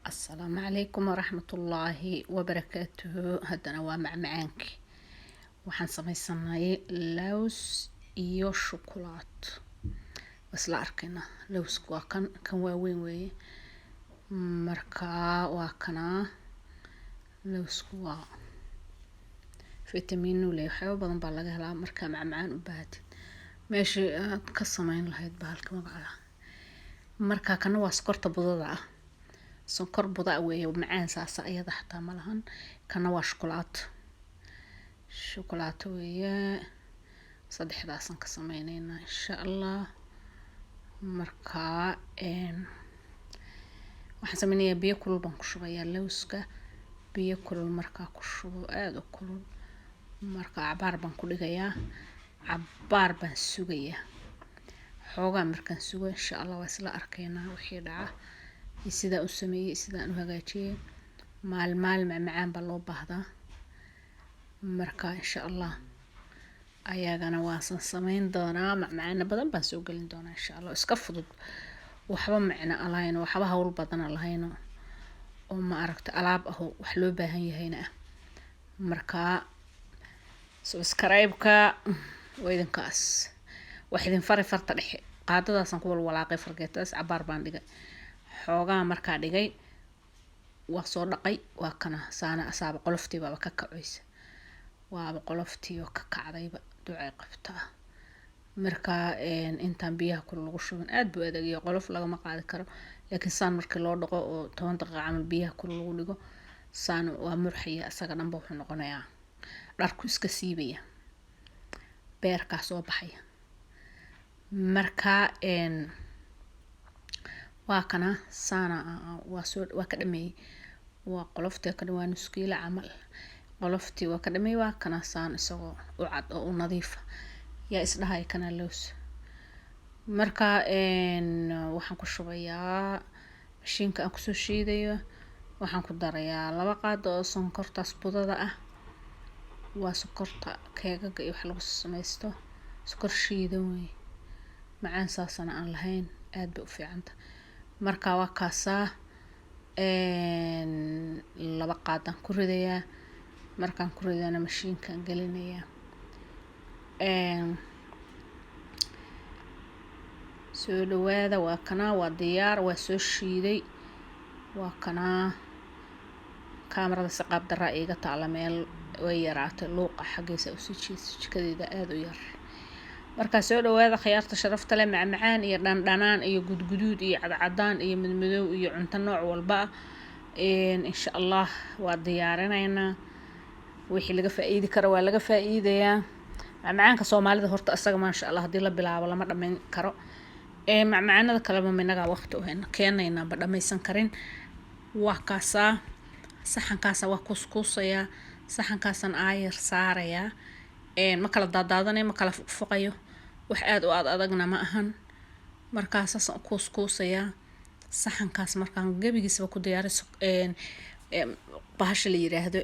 Asalaamu calaykum waraxmatullaahi wabarakaatuhu. Haddana waa macmacaankii. Waxaan sameysanay lows iyo shukulaato. Isla arkaynaa. Lowsku waa kan, kan waaweyn weeye. Marka waa kanaa lowsku, waa fitamiino leh, waxyaabo badan baa laga helaa. Markaa macmacaan u baahatid, meeshii aad ka sameyn lahayd bahalka magaca. Marka kana waa sokorta budada ah, sonkor buda weeye, macaan saasa iyada xataa ma lahan. Kana waa shukulaato, shukulaato weeye. Saddexdaasaan ka sameyneynaa, insha Allah. Marka waxaan sameynayaa, biyo kulul baan ku shubayaa lowska. Biyo kulul markaa ku shubo, aada u kulul, marka cabaar baan ku dhigayaa, cabaar baan sugayaa xoogaa. Markaan sugo, insha Allah, waa isla arkaynaa wixii dhaca iyo sidaan u sameeyey, sidaan u hagaajiyey. Maalin maalin macmacaan baa loo baahdaa. Marka insha Allah ayagana waasan sameyn doonaa, macmacaano badan baan soo gelin doonaa, insha Allah. Iska fudud, waxba macno lahayn, waxba hawl badana lahayn, oo ma aragta alaab aho wax loo baahan yahayna ah. Marka subscribe-ka waa idinkaas, wax idin fari. Farta dhexe qaadadaasaan ku walwalaaqay, fargeetadaas. Cabaar baan dhigay xoogaa. Markaa dhigay, waa soo dhaqay. Waa kana saana asaaba qoloftii baaba ka kacoysa, waaba qoloftii oo ka kacdayba, ducay qabtaa. Marka intaan biyaha kul lagu shubin aada buu adagaya, qolof lagama qaadi karo, laakiin saan markii loo dhaqo oo 10 daqiiqa camal biyaha kul lagu dhigo, saan waa murxaya isaga dhanba. Wuxuu noqonayaa dharku iska siibaya, beerkaa soo baxaya. Marka waa kana saana, waa soo, waa ka dhameeyey, waa qoloftii ka, waa nus kiilo camal qoloftii waa ka dhameeyey. Waa kana saan isagoo u cad oo u nadiifa. Yaa isdhahay kana lows? Marka waxaan ku shubayaa mashiinka aan kusoo shiidayo. Waxaan ku darayaa 2 qaado oo sonkortaas budada ah. Waa sokorta keegaga iyo wax lagu sameysto, sokor shiidan wey, macaan saasana aan lahayn, aad bay u fiicanta. Marka waa kaasaa, 2 qaadaan ku ridayaa. Markaan ku ridana, mashiinkaan gelinayaa. Soo dhawaada. Waa kanaa, waa diyaar, waa soo shiiday, waa kanaa. Kaamarada si qaab daraa iiga taala, meel way yaraatay, luuqa xaggiisa usii jeesa, jikadeeda aada u yar. Markaa soo dhawaada, khiyaarta sharafta leh. Macmacaan iyo dhandhanaan iyo gudguduud iyo cadcadaan iyo madmadow iyo cunto nooc walba ah, insha Allah, waa diyaarinaynaa. Wixii laga faa-iidi karo waa laga faa-iidayaa. Macmacaanka Soomaalida horta isaga, maasha Allah, haddii la bilaabo lama dhameyn karo. Macmacaanada kaleba minagaa waqti u hayna keenaynaaba dhameysan karin. Waa kaasaa, saxankaasa waa kuuskuusayaa, saxankaasaan aayar saarayaa. Ma kala daadaadanayo, ma kala fuqfuqayo, wax aada u ad adagna ma ahan. Markaasaasaan kuuskuusayaa saxankaas. Markaan gebigiisaba ku diyaaray bahasha la yiraahdo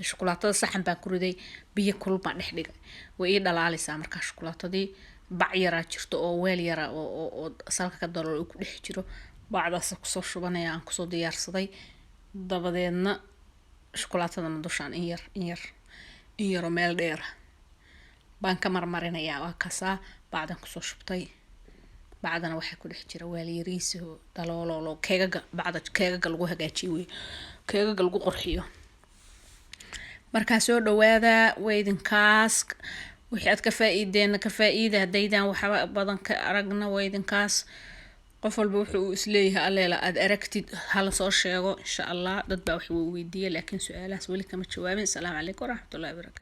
shukulaatada, saxan baan ku riday, biyo kulul baan dhex dhigay, way ii dhalaaleysaa. Markaa shukulaatadii bac yaraa jirto oo weel yara oo salka ka dalool ku dhex jiro, bacdaas kusoo shubanaya aan kusoo diyaarsaday. Dabadeedna shukulaatadana dushaan in yar, in yar, in yaroo meel dheera baan ka marmarinayaa. Waa kaasaa, bacdan kusoo shubtay. Bacdana waxaa ku dhex jira weel yariiso daloololo, keegaga, bacda keegaga lagu hagaajiyo wey, keegaga lagu qurxiyo. Markaa soo dhawaada, waa idinkaas. Wixii aad ka faa-iideenna ka faa-iida, haddaydaan waxba badan ka aragna, waa idinkaas. Qof walba wuxuu uu isleeyahay alleela aad aragtid hala soo sheego, insha Allah. Dad baa wax weydiiya, laakiin su-aalahaas weli kama jawaabin. Asalaamu calaykum waraxmatullahi wabarakatu.